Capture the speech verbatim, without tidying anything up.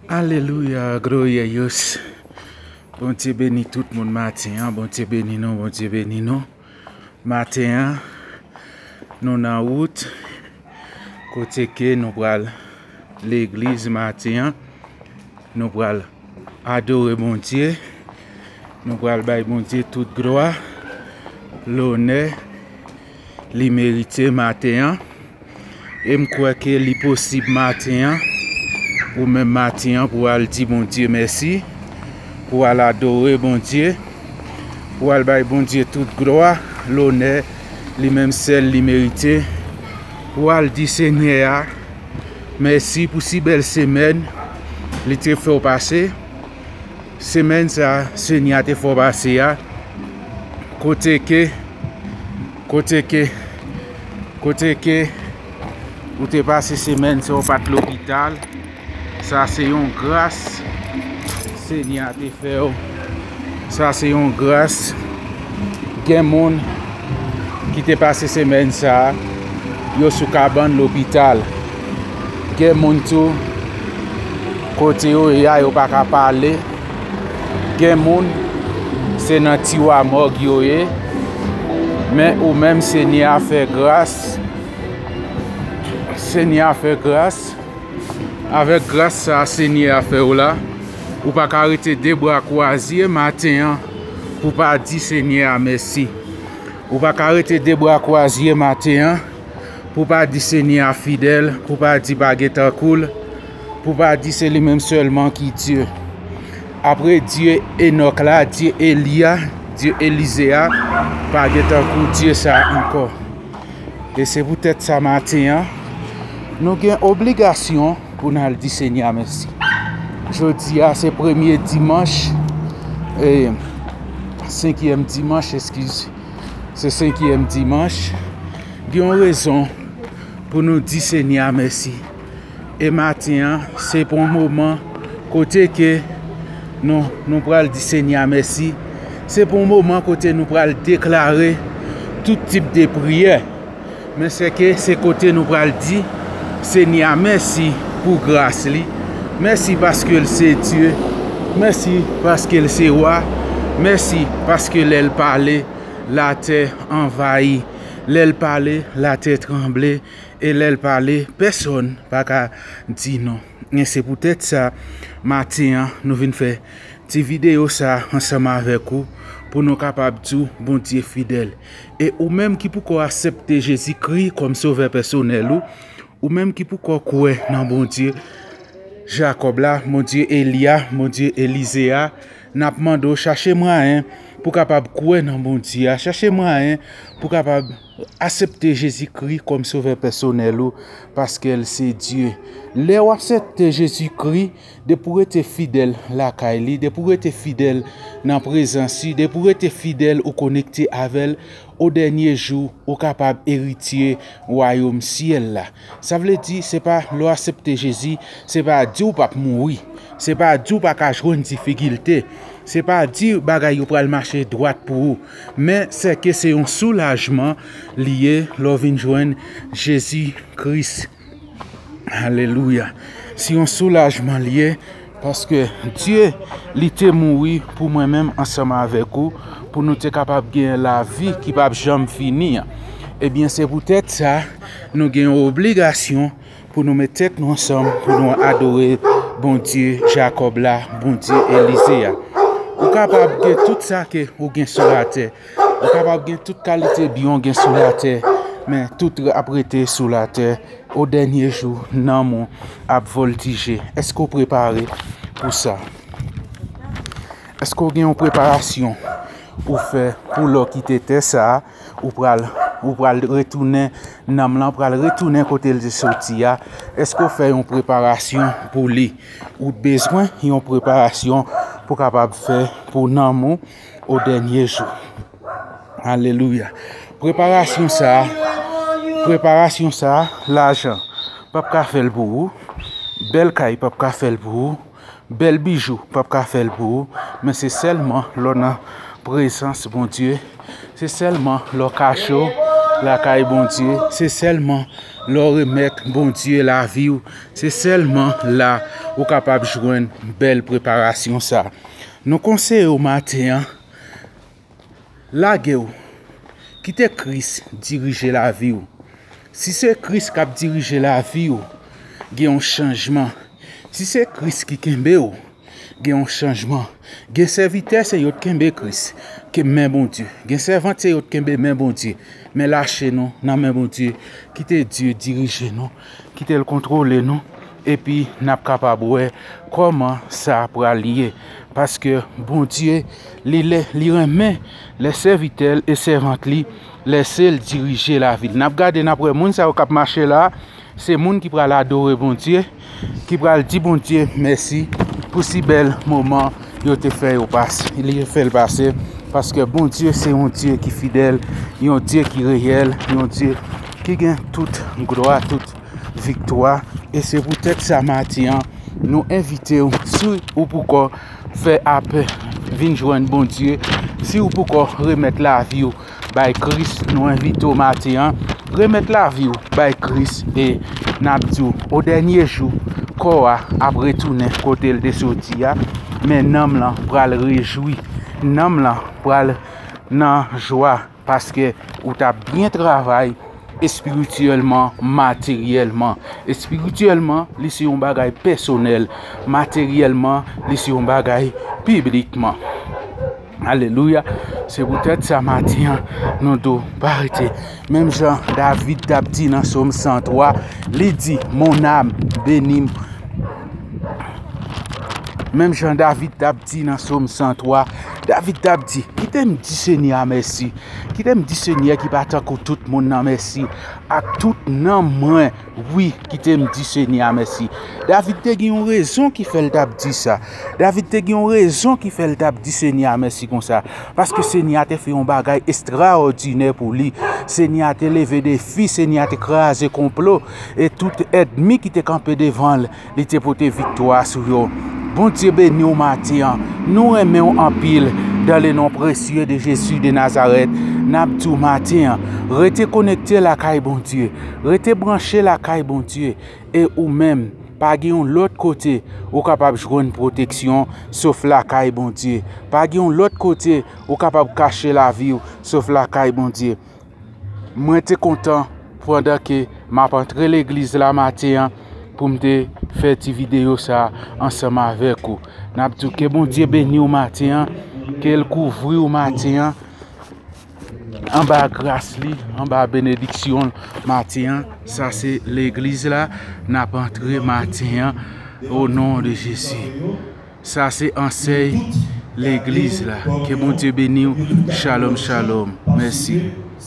Alelouya, glorious. Bondye beni tout moun maten an. Bondye beni nou, Bondye beni nou. Maten an, nou nan wout kote ke nou pral legliz maten an. Nou pral adore Bondye. Nou pral bay Bondye tout glwa, lonè li merite maten an. E m kwè ke li posib maten an, ou menm maten an, pou w al di Bondye mèsi, pou w al adore Bondye, pou w al bay Bondye tout glwa, lonè, li menm sèl li merite, pou w al di Senyè a mèsi pou si bèl semèn li te fè w pase. Semèn sa a, Senyè a te fè w pase a, kote ke, kote ke, kote ke ou te pase semèn sa a, ou pa t lopital. Sa se yon gras Senyè a te fè w. Sa se yon gras. Gen moun ki te pase semèn sa a, yo sou kabann lopital. Gen moun tou, kote yo ye a, yo pa ka pale. Gen moun, se nan tiwa mòg yo ye. Men ou menm, Senyè a fè gras. Senyè a fè gras. Avèk gras sa a Senyè a fè w la, ou pa ka rete de bra kwazye maten an pou pa di Senyè a mèsi. Ou pa ka rete de bra kwazye maten an pou pa di Senyè a fidèl, pou pa di pa gen tankou l, pou pa di se li menm sèlman ki Dye. Apre Dye Enòk la, Dye Eli a, Dye Elize a, pa gen tankou Dye sa a ankò. E se poutèt sa maten an, nou gen obligasyon pou n al di Senyè a mèsi. Jodi a se premye dimanch, e, senkyèm dimanch, eskize. Se senkyèm dimanch. Gen yon rezon pou nou di Senyè a mèsi. E maten an, se pou yon moman kote ke nou, nou pral di Senyè a mèsi. Se pou yon moman kote nou pral deklare tout tip de priyè. Men se ke se kote nou pral di Senyè a mèsi pou gras li. Mèsi paske l se Dye. Mèsi paske l se wa. Mèsi paske lè l pale, latè anvayi. Lè l pale, latè tranble. E lè l pale, pèsonn pa ka di non. E se poutèt sa, maten an, nou vin fè ti videyo sa a ansanm avèk ou pou nou kapab di w Bondye fidèl. E ou menm ki poko aksepte Jezikri kòm Sovè pèsonèl ou, ou menm ki poko kwè nan Bondye Jakòb la, Bondye Eli a, Bondye Elize a, n ap mande w chache mwayen pou kapab kwè nan Bondye a, chache mwayen pou kapab aksepte Jezikri kòm Sovè pèsonèl ou, paske l se Dye. Lè w aksepte Jezikri, depi w rete fidèl lakay li, depi w rete fidèl nan prezans li, depi w rete fidèl ou konekte avè l, o dènye jou, ou kapab eritye wayòm syèl la. Sa vle di, se pa lè w aksepte Jezi, se pa di w p ap mouri. Se pa di w pa ka jwenn difikilte. Se pa di bagay yo pral mache dwat pou ou. Men, sèke se yon soulajman li ye lè w vin jwenn Jezi Kris. Alelouya. Se yon soulajman li ye, paske Dye, li te mouri pou mwen menm ansanm avèk ou, pou nou te kapab gen lavi ki p ap janm fini an. Ebyen, se poutèt sa, nou gen yon obligasyon pou nou met tèt nou ansanm, pou nou adore Bondye Jakòb la, Bondye Elize a. Ou kapab gen tout sa ke ou gen sou latè. Ou kapab gen tout kalite byen w gen sou latè, men tout ap rete sou latè. O dènye jou, nanm ou ap vòltije. Èske w prepare pou sa? Èske w gen yon preparasyon ou fè pou lè w kite tè sa a, ou pral, ou pral retounen, nanm lan pral retounen kote l te soti a? Èske w fè yon preparasyon pou li? Ou bezwen yon preparasyon pou kapab fè pou nanm ou o dènye jou. Alelouya. Preparasyon sa a, preparasyon sa a, lajan p ap ka fè l pou ou, bèl kay p ap ka fè l pou ou, bèl bijou p ap ka fè l pou ou, men se sèlman lè w nan prezans Bondye, se sèlman lè w kache w lakay Bondye, se sèlman lè w remèt Bondye lavi w, se sèlman la ou kapab jwenn bèl preparasyon sa. Nou konseye w maten an, lage w, kite Kris dirije lavi w. Si se Kris k ap dirije lavi w, gen yon chanjman. Si se Kris ki kenbe w, gen yon chanjman. Gen sèvitè, se yo t kenbe Kris, ke men Bondye. Gen sèvant, se yo t kenbe men Bondye. Men lache nou nan men Bondye. Kite Dye dirije nou. Kite l kontwole nou. Epi n ap kapab wè kòman sa pral ye. Paske Bondye, li, li renmen lè sèvitè l e sèvant li lèse l dirije lavi l. N ap gade, n ap wè moun sa yo k ap mache la, se moun ki pral adore Bondye, ki pral di Bondye mèsi pou si bèl moman yo te fè yo pase. Li fè l pase, paske Bondye se yon Dye ki fidèl, yon Dye ki reyèl, yon Dye ki gen tout glwa, tout viktwa. E se poutèt sa maten an, nou envite w, si ou poko fè apèl, vin jwenn Bondye, si ou poko remèt lavi w bay Kris, nou envite w maten an, remèt lavi w bay Kris, e n ap di w, o dènye jou, kò a ap retounen kote l te soti a, men nanm lan pral rejwi, nanm lan pral nan jwa, paske ou t ap byen travay espirityèlman, materyèlman. Espirityèlman, li se yon bagay pèsonèl. Materyèlman, li se yon bagay piblikman. Alelouya. Se poutèt sa maten an, nou dwe pa rete. Menm jan David t ap di nan Sòm san twa, li di, mon âme, bénis. Menm jan David t ap di nan Sòm san twa, David t ap di, kite m di Senyè a mèsi. Kite m di Senyè ki pa tankou tout moun nan mèsi. Ak tout nanm mwen, wi, kite m di Senyè a mèsi. David te gen yon rezon ki fè l t ap di sa. David te gen yon rezon ki fè l t ap di Senyè a mèsi konsa. Paske Senyè a te fè yon bagay estrawòdinè pou li. Senyè a te leve defi, Senyè a te kraze konplo. E tout ènmi ki te kanpe devan l, li te pote viktwa sou yo. Bondye beni w maten an. Nou renmen w anpil. Dans le nom précieux de Jésus de Nazareth, n ap di w maten an, rete konekte lakay Bondye. Rete branche lakay Bondye. E ou menm, pa gen yon lòt kote ou kapab jwenn pwoteksyon sof lakay Bondye. Pa gen yon lòt kote ou kapab kache lavi w sof lakay Bondye. Mwen te kontan pandan ke m ap antre legliz la maten an pou m te fè ti videyo sa ansanm avèk ou. N ap di w ke Bondye beni w maten an, ke l kouvri w maten an anba gras li, anba benediksyon l maten an. Sa se legliz la, n ap antre maten an o non de Jezi. Sa se ansèy legliz la. Ke Bondye beni w. Shalom, shalom. Mèsi.